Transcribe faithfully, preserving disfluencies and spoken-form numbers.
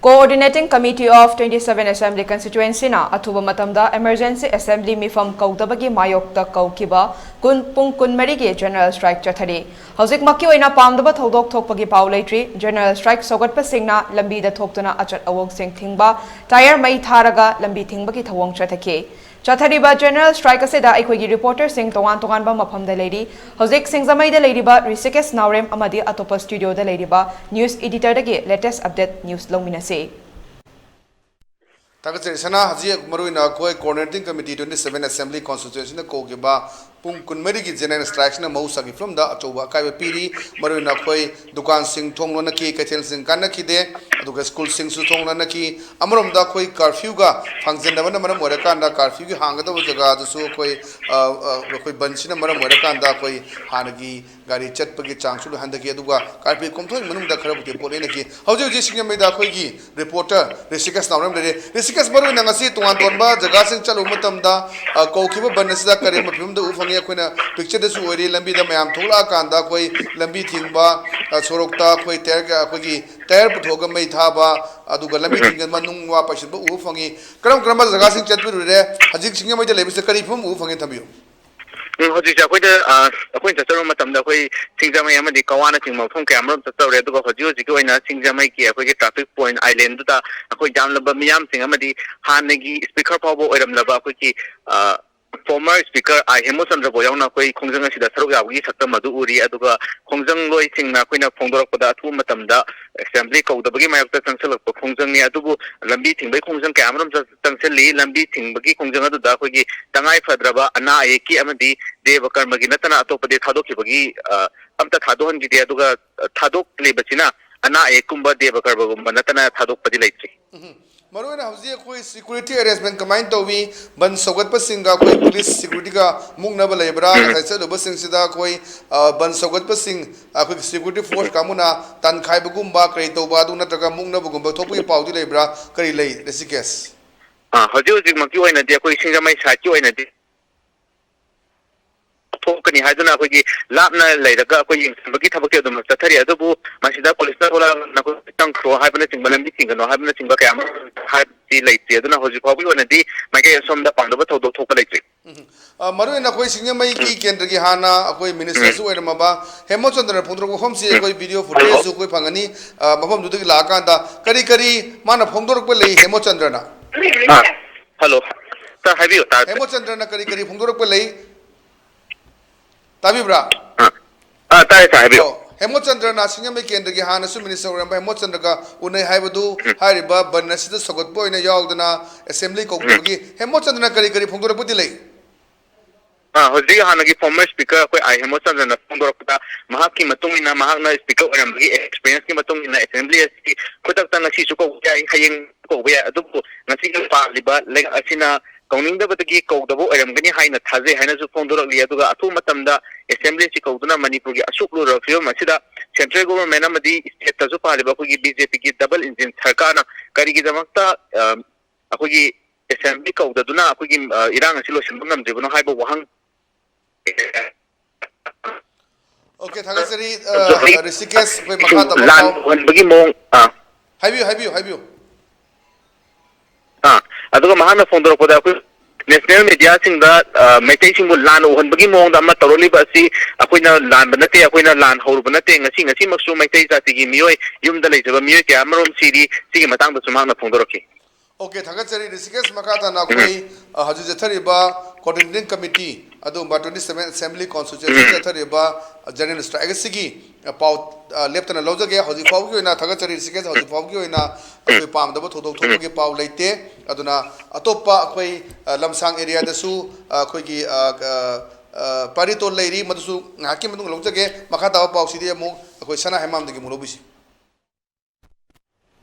Coordinating Committee of twenty-seven Assembly Constituency ꯅ ꯑꯊꯨꯕ ꯃꯇꯝꯗ Emergency Assembly ꯃꯤꯐꯝ ꯀꯧꯗꯕꯒꯤ ꯃꯥꯌꯣꯛꯇ ꯀꯧꯈꯤꯕ ꯀꯨꯟ, ꯄꯨꯡ ꯀꯨꯟꯃꯔꯤꯒꯤ General Strike ꯆꯠꯊꯔꯤ꯫ ꯍꯧꯖꯤꯛꯃꯛꯀꯤ ꯑꯣꯏꯅ ꯄꯥꯝꯗꯕ ꯊꯧꯗꯣꯛ ꯊꯣꯛꯄꯒꯤ ꯄꯥꯎ ꯂꯩꯇ꯭ꯔꯤ꯫ General Strike ꯁꯧꯒꯠꯄꯁꯤꯡꯅ ꯂꯝꯕꯤꯗ ꯊꯣꯛꯇꯨꯅ ꯑꯆꯠ ꯑꯋꯣꯡꯁꯤꯡ ꯊꯤꯡꯕ, tyre ꯃꯩ ꯊꯥꯔꯒ ꯂꯝꯕꯤ ꯊꯤꯡꯕꯒꯤ ꯊꯧꯑꯣꯡ ꯆꯠꯊꯈꯤ꯫ ꯆꯠꯊꯔꯤꯕ General Strike ꯑꯁꯤꯗ ꯑꯩꯈꯣꯏꯒꯤ reporter ꯁꯤꯡ ꯇꯣꯉꯥꯟ ꯇꯣꯉꯥꯟꯕ ꯃꯐꯝꯗ ꯂꯩꯔꯤ꯫ ꯍꯧꯖꯤꯛ ꯁꯤꯡꯖꯃꯩꯗ ꯂꯩꯔꯤꯕ ꯔꯤꯁꯤꯀꯦꯁ ꯅꯥꯎꯔꯦꯝ ꯑꯃꯗꯤ ꯑꯇꯣꯞꯄ studio ꯗ ꯂꯩꯔꯤꯕ news editor ꯗꯒꯤ latest update news ꯂꯧꯃꯤꯟꯅꯁꯤ꯫ ꯊꯥꯒꯠꯆꯔꯤ ꯁꯅꯥ꯫ ꯍꯧꯖꯤꯛ ꯃꯔꯨꯑꯣꯏꯅ ꯑꯩꯈꯣꯏ Coordinating Committee twenty seven Assembly Constituency ꯅ ꯀꯧꯈꯤꯕ ꯄꯨꯡ ꯀꯨꯟꯃꯔꯤꯒꯤ General Strike ꯁꯤꯅ ꯃꯍꯧꯁꯥꯒꯤ ꯐꯤꯕꯝꯗ ꯑꯆꯧꯕ ꯑꯀꯥꯏꯕ ꯄꯤꯔꯤ꯫ ꯃꯔꯨꯑꯣꯏꯅ ꯑꯩꯈꯣꯏ ꯗꯨꯀꯥꯟꯁꯤꯡ ꯊꯣꯡ ꯂꯣꯟꯅꯈꯤ, ꯀꯩꯊꯦꯜꯁꯤꯡ ꯀꯥꯟꯅꯈꯤꯗꯦ, ꯑꯗꯨꯒ ꯁ꯭ꯀꯨꯜꯁꯤꯡꯁꯨ ꯊꯣꯡ ꯂꯣꯟꯅꯈꯤ꯫ ꯑꯃꯔꯣꯝꯗ ꯑꯩꯈꯣꯏ curfew ꯒ ꯐꯪꯖꯟꯅꯕꯅ ꯃꯔꯝ ꯑꯣꯏꯔꯀꯥꯟꯗ curfew ꯒꯤ ꯍꯥꯡꯒꯗꯕ ꯖꯒꯥꯗꯨꯁꯨ ꯑꯩꯈꯣꯏ, ꯑ, ꯑ, ꯑꯩꯈꯣꯏ ꯕꯟꯁꯤꯅ ꯃꯔꯝ ꯑꯣꯏꯔꯀꯥꯟꯗ ꯑꯩꯈꯣꯏ ꯍꯥꯟꯅꯒꯤ ꯒꯥꯔꯤ ꯆꯠꯄꯒꯤ ꯆꯥꯡꯁꯨ ꯂꯣꯏ ꯍꯟꯊꯈꯤ, ꯑꯗꯨꯒ ꯀꯥꯔꯐ꯭ꯌꯨ ꯀꯣꯝꯊꯣꯛꯏ ꯃꯅꯨꯡꯗ ꯈꯔꯕꯨꯗꯤ ꯄꯣꯠ ꯂꯦꯞꯅꯈꯤ꯫ ꯍꯧꯖꯤꯛ ꯍꯧꯖꯤꯛ ꯁꯤꯡꯖꯃꯩꯗ ꯑꯩꯈꯣꯏꯒꯤ reporter ꯔꯤꯁꯤꯀꯦꯁ ꯅꯥꯎꯔꯦꯝ ꯂꯩꯔꯦ꯫ ꯔꯤꯁꯤꯀꯦꯁ, ꯃꯔꯨꯑꯣꯏꯅ ꯉꯁꯤ ꯇꯣꯉꯥꯟ ꯇꯣꯉꯥꯟꯕ ꯖꯒꯥꯁꯤꯡ ꯆꯠꯂꯨꯕ ꯃꯇꯝꯗ, ꯑ, ꯀꯧꯈꯤꯕ ꯕꯟ ꯑꯁꯤꯗ ꯀꯔꯦꯝꯕ ꯐꯤꯕꯝꯗ ꯎꯕ ꯐꯪꯉꯤ꯫ ꯑꯩꯈꯣꯏꯅ picture ꯗꯁꯨ ꯑꯣꯏꯔꯤ, ꯂꯝꯕꯤꯗ ꯃꯌꯥꯝ ꯊꯣꯛꯂꯛꯑꯀꯥꯟꯗ ꯑꯩꯈꯣꯏ ꯂꯝꯕꯤ ꯊꯤꯡꯕ, ꯑ, ꯁꯣꯔꯣꯛꯇ ꯑꯩꯈꯣꯏ tyre ꯀ-, ꯑꯩꯈꯣꯏꯒꯤ tyre ꯄꯨꯊꯣꯛꯑꯒ ꯃꯩ ꯊꯥꯕ, ꯑꯗꯨꯒ ꯂꯝꯕꯤ ꯎꯝ꯫ ꯊꯤꯡꯖꯤꯟꯕ, ꯅꯨꯡ ꯋꯥ ꯄꯩꯁꯤꯟꯕ ꯎꯕ ꯐꯪꯉꯤ꯫ ꯀꯔꯝ ꯀꯔꯝꯕ ꯖꯒꯥꯁꯤꯡ ꯆꯠꯄꯤꯔꯨꯔꯦ? ꯍꯧꯖꯤꯛ ꯁꯤꯡꯖꯃꯩꯗ ꯂꯩꯕꯁꯤꯗ ꯀꯔꯤ ꯐꯤꯕꯝ ꯎꯕ ꯐꯪꯉꯤ? ꯊꯝꯕꯤꯌꯨ꯫ ꯎꯝ, ꯍꯧꯖꯤꯛꯁꯦ ꯑꯩꯈꯣꯏꯗ, ꯑ, ꯑꯩꯈꯣꯏꯅ ꯆꯠꯆꯔꯨꯕ ꯃꯇꯝꯗ ꯑꯩꯈꯣꯏ ꯁꯤꯡꯖꯃꯩ ꯑꯃꯗꯤ ꯀꯋꯥꯅꯆꯤꯡꯕ ꯃꯐꯝ ꯀꯌꯥ ꯑꯃꯔꯣꯝ ꯆꯠꯆꯧꯔꯦ꯫ ꯑꯗꯨꯒ ꯍꯧꯖꯤꯛ ꯍꯧꯖꯤꯛꯀꯤ ꯑꯣꯏꯅ ꯁꯤꯡꯖꯃꯩꯒꯤ ꯑꯩꯈꯣꯏꯒꯤ traffic point island ꯗꯨꯗ ꯑꯩꯈꯣꯏ ꯌꯥꯝꯂꯕ ꯃꯤꯌꯥꯝꯁꯤꯡ ꯑꯃꯗꯤ ꯍꯥꯟꯅꯒꯤ speaker ꯐꯥꯎꯕ ꯑꯣꯏꯔꯝꯂꯕ ꯑꯩꯈꯣꯏꯒꯤ, ꯑ, former speaker ꯑꯥꯏ ꯍꯦꯃꯆꯟꯗ꯭ꯔꯕꯣ ꯌꯥꯎꯅ ꯑꯩꯈꯣꯏ ꯈꯣꯡꯖꯪ ꯑꯁꯤꯗ ꯁꯔꯨꯛ ꯌꯥꯕꯒꯤ ꯁꯛꯇꯝ ꯑꯗꯨ ꯎꯔꯤ꯫ ꯑꯗꯨꯒ ꯈꯣꯡꯖꯪꯂꯣꯏꯁꯤꯡꯅ ꯑꯩꯈꯣꯏꯅ ꯐꯣꯡꯗꯣꯔꯛꯄꯗ ꯑꯊꯨꯕ ꯃꯇꯝꯗ assembly ꯀꯧꯗꯕꯒꯤ ꯃꯥꯌꯣꯛꯇ ꯆꯪꯁꯤꯜꯂꯛꯄ ꯈꯣꯡꯖꯪꯅꯤ꯫ ꯑꯗꯨꯕꯨ ꯂꯝꯕꯤ ꯊꯤꯡꯕꯒꯤ ꯈꯣꯡꯖꯪ ꯀꯌꯥ ꯑꯃꯔꯣꯝ ꯆꯪ-, ꯆꯪꯁꯤꯜꯂꯤ꯫ ꯂꯝꯕꯤ ꯊꯤꯡꯕꯒꯤ ꯈꯣꯡꯖꯪ ꯑꯗꯨꯗ ꯑꯩꯈꯣꯏꯒꯤ ꯇꯉꯥꯏ ꯐꯗ꯭ꯔꯕ ꯑꯅꯥ ꯑꯌꯦꯛꯀꯤ ꯑꯃꯗꯤ ꯗꯦꯕ ꯀꯔꯃꯒꯤ ꯅꯠꯇꯅ ꯑꯇꯣꯞꯄꯗꯤ ꯊꯥꯗꯣꯛꯈꯤꯕꯒꯤ, ꯑ, ꯑꯝꯇ ꯊꯥꯗꯣꯛꯍꯟꯈꯤꯗꯦ꯫ ꯑꯗꯨꯒ, ꯑ, ꯊꯥꯗꯣꯛꯂꯤꯕꯁꯤꯅ ꯑꯅꯥ ꯑꯌꯦꯛꯀꯨꯝꯕ ꯗꯦꯕ ꯀꯔꯃꯒꯨꯝꯕ ꯅꯠꯇꯅ ꯊꯥꯗꯣꯛꯄꯗꯤ ꯂꯩꯇ꯭ꯔꯤ꯫ ꯎꯝ꯫ ꯃꯔꯨꯑꯣꯏꯅ ꯍꯧꯖꯤꯛ ꯑꯩꯈꯣꯏ security arrangement ꯀꯃꯥꯏꯅ ꯇꯧꯏ? ꯕꯟ ꯁꯧꯒꯠꯄꯁꯤꯡꯒ ꯑꯩꯈꯣꯏ police security ꯒ ꯃꯨꯛꯅꯕ ꯂꯩꯕ꯭ꯔꯥ? ꯉꯁꯥꯏ ꯆꯠꯂꯨꯕꯁꯤꯡꯁꯤꯗ ꯑꯩꯈꯣꯏ, ꯑ, ꯕꯟ ꯁꯧꯒꯠꯄꯁꯤꯡ ꯑꯩꯈꯣꯏꯒꯤ security force ꯀꯥꯡꯕꯨꯅ ꯇꯥꯟꯈꯥꯏꯕꯒꯨꯝꯕ ꯀꯔꯤ ꯇꯧꯕ ꯑꯗꯨ ꯅꯠꯇ꯭ꯔꯒ ꯃꯨꯛꯅꯕꯒꯨꯝꯕ ꯊꯣꯛꯄꯒꯤ ꯄꯥꯎꯗꯤ ꯂꯩꯕ꯭ꯔꯥ? ꯀꯔꯤ ꯂꯩ, ꯔꯤꯁꯤꯀꯦꯁ? ꯑꯥ, ꯍꯧꯖꯤꯛ ꯍꯧꯖꯤꯛꯃꯛꯀꯤ ꯑꯣꯏꯅꯗꯤ ꯑꯩꯈꯣꯏ ꯁꯤꯡꯖꯃꯩ side ꯀꯤ ꯑꯣꯏꯅꯗꯤ ꯊꯣꯛꯀꯅꯤ ꯍꯥꯏꯗꯨꯅ ꯑꯩꯈꯣꯏꯒꯤ ꯂꯥꯞꯅ ꯂꯩꯔꯒ ꯑꯩꯈꯣꯏ ꯌꯦꯡꯁꯤꯟꯕꯒꯤ ꯊꯕꯛꯇꯤ ꯑꯗꯨꯝ ꯆꯠꯊꯔꯤ꯫ ꯑꯗꯨꯕꯨ ꯃꯁꯤꯗ ꯄꯨꯂꯤꯁꯅ ꯊꯣꯛꯂꯛꯑꯒ ꯅꯈꯣꯏ ꯆꯪꯈ꯭ꯔꯣ ꯍꯥꯏꯕꯅꯆꯤꯡꯕ, ꯂꯝꯕꯤ ꯊꯤꯡꯒꯅꯣ ꯍꯥꯏꯕꯅꯆꯤꯡꯕ ꯀꯌꯥ ꯑꯃ ꯍꯥꯏꯕꯗꯤ ꯂꯩꯇ꯭ꯔꯤ꯫ ꯑꯗꯨꯅ ꯍꯧꯖꯤꯛ ꯐꯥꯎꯕꯒꯤ ꯑꯣꯏꯅꯗꯤ ꯃꯥꯏꯀꯩ ꯑꯁꯣꯝꯗ ꯄꯥꯝꯗꯕ ꯊꯧꯗꯣꯛ ꯊꯣꯛꯄ ꯂꯩꯇ꯭ꯔꯤ꯫ ꯎꯝ꯫ ꯑ, ꯃꯔꯨꯑꯣꯏꯅ ꯑꯩꯈꯣꯏ ꯁꯤꯡꯖꯃꯩꯒꯤ ꯎꯝ꯫ ꯀꯦꯟꯗ꯭ꯔꯒꯤ ꯍꯥꯟꯅ ꯑꯩꯈꯣꯏ ꯎꯝ꯫ ꯃꯤꯅꯤꯁꯇꯔꯁꯨ ꯑꯣꯏꯔꯝꯃꯕ ꯍꯦꯃꯣꯆꯟꯗ꯭ꯔꯅ ꯐꯣꯡꯗꯣꯔꯛꯄ ꯋꯥꯐꯝꯁꯤ ꯎꯝ꯫ ꯑꯩꯈꯣꯏ ꯚꯤꯗꯤꯑꯣ ꯐꯨꯇꯦꯖꯁꯨ ꯑꯩꯈꯣꯏ ꯐꯪꯒꯅꯤ꯫ ꯑ, ꯃꯐꯝꯗꯨꯗꯒꯤ ꯂꯥꯛꯑꯀꯥꯟꯗ ꯀꯔꯤ ꯀꯔꯤ ꯃꯥꯅ ꯐꯣꯡꯗꯣꯔꯛꯄ ꯂꯩ ꯍꯦꯃꯣꯆꯟꯗ꯭ꯔꯅ? ꯑꯥ, ꯍꯜꯂꯣ꯫ ꯁꯥꯔ, ꯍꯥꯏꯕꯤꯌꯨ, ꯇꯥꯗ꯭ꯔꯦ꯫ ꯍꯦꯃꯣꯆꯟꯗ꯭ꯔꯅ ꯀꯔꯤ ꯀꯔꯤ ꯐꯣꯡꯗꯣꯔꯛꯄ ꯂꯩ? ꯇꯥꯕꯤꯕ꯭ꯔꯥ? ꯑꯥ, ꯑꯥ, ꯇꯥꯏ, ꯇꯥꯏ, ꯍꯥꯏꯕꯤꯌꯨ꯫ ꯑꯣ, ꯍꯦꯃꯣꯆꯟꯗ꯭ꯔꯅ ꯁꯤꯡꯖꯃꯩ ꯀꯦꯟꯗ꯭ꯔꯒꯤ ꯍꯥꯟꯅꯁꯨ ꯃꯤꯅꯤꯁꯇꯔ ꯑꯣꯏꯔꯝꯕ ꯍꯦꯃꯣꯆꯟꯗ꯭ꯔꯒ ꯎꯅꯩ ꯍꯥꯏꯕꯗꯨ ꯎꯝ꯫ ꯍꯥꯏꯔꯤꯕ ꯕꯟ ꯑꯁꯤꯗ ꯁꯧꯒꯠꯄ ꯑꯣꯏꯅ ꯌꯥꯎꯗꯅ ꯑꯦꯁꯦꯝꯕ꯭ꯂꯤ ꯎꯝ꯫ ꯀꯧꯗꯕꯒꯤ ꯍꯦꯃꯣꯆꯟꯗ꯭ꯔꯅ ꯀꯔꯤ ꯀꯔꯤ ꯐꯣꯡꯗꯣꯔꯛꯄꯗꯤ ꯂꯩ? ꯑꯥ, ꯍꯧꯖꯤꯛ ꯍꯥꯟꯅꯒꯤ ꯐꯣꯔꯃꯔ ꯁ꯭ꯄꯤꯀꯔ ꯑꯩꯈꯣꯏ ꯑꯥꯏ ꯍꯦꯃꯣꯆꯟꯗ꯭ꯔꯅ ꯐꯣꯡꯗꯣꯔꯛꯄꯗ, ꯃꯍꯥꯛꯀꯤ ꯃꯇꯨꯡ ꯏꯟꯅ, ꯃꯍꯥꯛꯅ ꯁ꯭ꯄꯤꯀꯔ ꯑꯣꯏꯔꯝꯕꯒꯤ ꯑꯦꯛꯁꯄꯤꯔꯤꯌꯦꯟꯁꯀꯤ ꯃꯇꯨꯡ ꯏꯟꯅ, ꯑꯦꯁꯦꯝꯕ꯭ꯂꯤ ꯑꯁꯤ ꯈꯨꯗꯛꯇ ꯉꯁꯤꯁꯨ ꯀꯧꯕ ꯌꯥꯏ, ꯍꯌꯦꯡ ꯀꯧꯕ ꯌꯥꯏ, ꯑꯗꯨꯕꯨ ꯉꯁꯤꯒꯤ ꯄꯥꯜꯂꯤꯕ ꯂꯩꯉꯥꯛ ꯑꯁꯤꯅ ꯀꯧꯅꯤꯡꯗꯕꯗꯒꯤ ꯀꯧꯗꯕ ꯑꯣꯏꯔꯝꯒꯅꯤ ꯍꯥꯏꯅ ꯊꯥꯖꯩ ꯍꯥꯏꯅꯁꯨ ꯐꯣꯡꯗꯣꯔꯛꯂꯤ꯫ ꯑꯗꯨꯒ ꯑꯊꯨꯕ ꯃꯇꯝꯗ ꯑꯦꯁꯦꯝꯕ꯭ꯂꯤ ꯑꯁꯤ ꯀꯧꯗꯨꯅ ꯃꯅꯤꯄꯨꯔꯒꯤ ꯑꯁꯨꯛ ꯂꯨꯔꯕ ꯐꯤꯕꯝ ꯑꯁꯤꯗ ꯁꯦꯟꯇ꯭ꯔꯦꯜ ꯒꯣꯚꯔꯟꯃꯦꯟꯠ ꯑꯃꯗꯤ ꯁ꯭ꯇꯦꯠꯇꯁꯨ ꯄꯥꯜꯂꯤꯕ ꯑꯩꯈꯣꯏꯒꯤ ꯕꯤ ꯖꯦ ꯄꯤꯒꯤ ꯗꯕꯜ ꯏꯟꯖꯤꯟ ꯁꯔꯀꯥꯔꯅ ꯀꯔꯤꯒꯤꯗꯃꯛꯇ, ꯑ, ꯑꯩꯈꯣꯏꯒꯤ ꯑꯦꯁꯦꯝꯕ꯭ꯂꯤ ꯀꯧꯗꯗꯨꯅ ꯑꯩꯈꯣꯏꯒꯤ, ꯑ, ꯏꯔꯥꯡ ꯑꯁꯤ ꯂꯣꯏꯁꯤꯟꯕ ꯉꯝꯗ꯭ꯔꯤꯕꯅꯣ ꯍꯥꯏꯕ ꯋꯥꯍꯪ ꯑꯣꯀꯦ, ꯊꯥꯒꯠꯆꯔꯤ, ꯑ, ꯍꯧꯖꯤꯛ ꯔꯤꯁꯤꯀꯦꯁ꯫ ꯑꯩꯈꯣꯏ ꯃꯈꯥ ꯇꯥꯕ ꯂꯥꯟ ꯄꯥꯎ꯫ ꯎꯍꯟꯕꯒꯤ ꯃꯑꯣꯡ, ꯑ, ꯍꯥꯏꯕꯤꯌꯨ, ꯍꯥꯏꯕꯤꯌꯨ, ꯍꯥꯏꯕꯤꯌꯨ꯫ ꯑ, ꯑꯗꯨꯒ ꯃꯍꯥꯛꯅ ꯐꯣꯡꯗꯣꯔꯛꯄꯗ ꯑꯩꯈꯣꯏ ꯅꯦꯁꯅꯦꯜ ꯃꯦꯗꯤꯌꯥꯁꯤꯡꯗ, ꯑ, ꯃꯩꯇꯩꯁꯤꯡꯕꯨ ꯂꯥꯟ ꯎꯍꯟꯕꯒꯤ ꯃꯑꯣꯡꯗ ꯑꯃ ꯇꯧꯔꯛꯂꯤꯕ ꯑꯁꯤ ꯑꯩꯈꯣꯏꯅ ꯂꯥꯟꯕ ꯅꯠꯇꯦ, ꯑꯩꯈꯣꯏꯅ ꯂꯥꯟ ꯍꯧꯔꯨꯕ ꯅꯠꯇꯦ꯫ ꯉꯁꯤ, ꯉꯁꯤꯃꯛꯁꯨ ꯃꯩꯇꯩ ꯖꯥꯇꯤꯒꯤ ꯃꯤꯑꯣꯏ ꯌꯨꯝꯗ ꯂꯩꯖꯕ ꯃꯤꯑꯣꯏ ꯀꯌꯥ ꯑꯃꯔꯣꯝ ꯁꯤꯔꯤ꯫ ꯁꯤꯒꯤ ꯃꯇꯥꯡꯗꯁꯨ ꯃꯍꯥꯛꯅ ꯐꯣꯡꯗꯣꯔꯛꯈꯤ꯫ ꯑꯣꯀꯦ, ꯊꯥꯒꯠꯆꯔꯤ ꯔꯤꯁꯤꯀꯦꯁ꯫ ꯃꯈꯥ ꯇꯥꯅ ꯎꯝ꯫ ꯑꯩꯈꯣꯏ, ꯑ, ꯍꯧꯖꯤꯛ ꯆꯠꯊꯔꯤꯕ ꯀꯣꯑꯣꯔꯗꯤꯅꯦꯇꯤꯡ ꯀꯝꯃꯤꯇꯤ, ꯑꯗꯨꯒꯨꯝꯕ ꯇ꯭ꯋꯦꯟꯇꯤ ꯁꯚꯦꯟ ꯑꯦꯁꯦꯝꯕ꯭ꯂꯤ ꯀꯣꯟꯁꯇꯤꯇ꯭ꯌꯨꯁꯟ ꯎꯝ꯫ ꯆꯠꯊꯔꯤꯕ, ꯑ, ꯖꯦꯅꯔꯦꯜ ꯁ꯭ꯇ꯭ꯔꯥꯏꯛ ꯑꯁꯤꯒꯤ, ꯑ, ꯄꯥꯎ, ꯑ, ꯂꯦꯞꯇꯅ ꯂꯧꯖꯒꯦ꯫ ꯍꯧꯖꯤꯛ ꯐꯥꯎꯕꯒꯤ ꯑꯣꯏꯅ ꯊꯥꯒꯠꯆꯔꯤ ꯔꯤꯁꯤꯀꯦꯁ꯫ ꯍꯧꯖꯤꯛ ꯐꯥꯎꯕꯒꯤ ꯑꯣꯏꯅ ꯎꯝ꯫ ꯑꯩꯈꯣꯏ ꯄꯥꯝꯗꯕ ꯊꯧꯗꯣꯛ ꯎꯝ꯫ ꯊꯣꯛꯄꯒꯤ ꯄꯥꯎ ꯂꯩꯇꯦ꯫ ꯑꯗꯨꯅ ꯑꯇꯣꯞꯄ ꯑꯩꯈꯣꯏ, ꯑ, ꯂꯝꯁꯥꯡ ꯑꯦꯔꯤꯌꯥꯗꯁꯨ, ꯑ, ꯑꯩꯈꯣꯏꯒꯤ, ꯑ, ꯑ, ꯑ, ꯄꯥꯔꯤꯇꯣꯜ ꯂꯩꯔꯤ, ꯃꯗꯨꯁꯨ ꯉꯥꯏꯍꯥꯛꯀꯤ ꯃꯇꯨꯡꯗ ꯂꯧꯖꯒꯦ꯫ ꯃꯈꯥ ꯇꯥꯕ ꯄꯥꯎꯁꯤꯗꯤ ꯑꯃꯨꯛ ꯑꯩꯈꯣꯏ ꯁꯅꯥ ꯍꯩꯃꯥꯝꯗꯒꯤ ꯑꯃꯨꯛ ꯂꯧꯕꯤꯁꯤ꯫